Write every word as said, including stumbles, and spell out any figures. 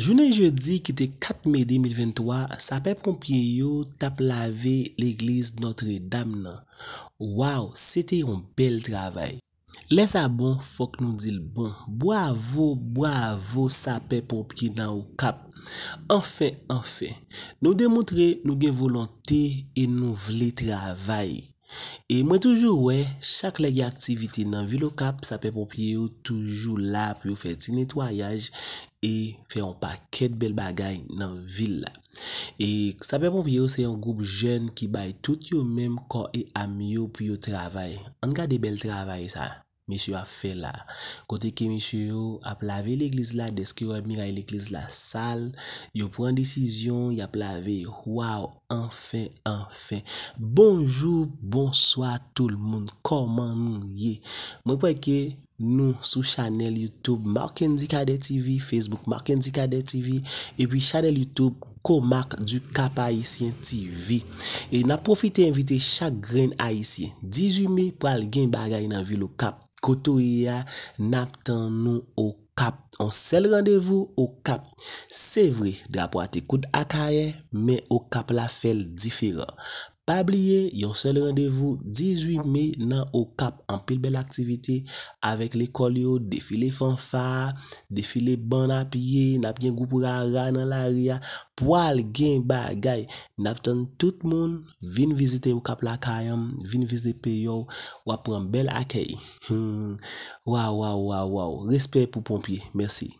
Jounen jedi ki te kat me de mil venntwa, sapè ponpye yo t ap lave legliz Notre Dame nan. Waw, se te yon bèl travay. Lè sa bon, fòk nou di l bon. Bwavo, bwavo sapè ponpye nan Okap. Anfen, anfen, nou demontre nou gen volonte e nou vle travay. E mwen toujou wè, chak lè gen aktivite nan vil Okap, sapè ponpye yo toujou la pou yo fè ti netwayaj e fè yon pakèt bèl bagay nan vil la. E sapè ponpye yo se yon gwoup jèn ki bay tout yo menm kò e am yo pou yo travay. Ann gade bèl travay sa mesye yo ap fè la. Kote ke mesye yo ap lave legliz la, dèske yo wè miray legliz la sal, yo pran desizyon, y ap lave. Waw, anfen, anfen. Bonjou, bonswa tout moun. Kòman nou ye? Mwen kwè ke nou sou chanèl YouTube Marckendy Cadet T V, Facebook Marckendy Cadet T V, epi chanèl YouTube Komak du Cap Haïtien T V. E n ap pwofite envite chak grenn Ayisyen. Dizuit me pral gen bagay nan vil Okap. Kote w ye a, n ap tann ou Okap. On sèl randevou Okap. Se vre, drapo a te kout Akayè, men Okap la fè l diferan. Pa bliye, yon sèl randevou, dizuit me nan Okap. Anpil bèl aktivite avèk lekòl yo, defile fanfa, defile bann a pye, n ap gen gwoup rara nan lari a. Pral gen bagay. N ap tann tout moun. Vin vizite Okap lakay an, vin vizite peyi w, w ap pran bèl akèy. Hmm. Waw, waw, waw, waw. Respè pou ponpye. Mèsi.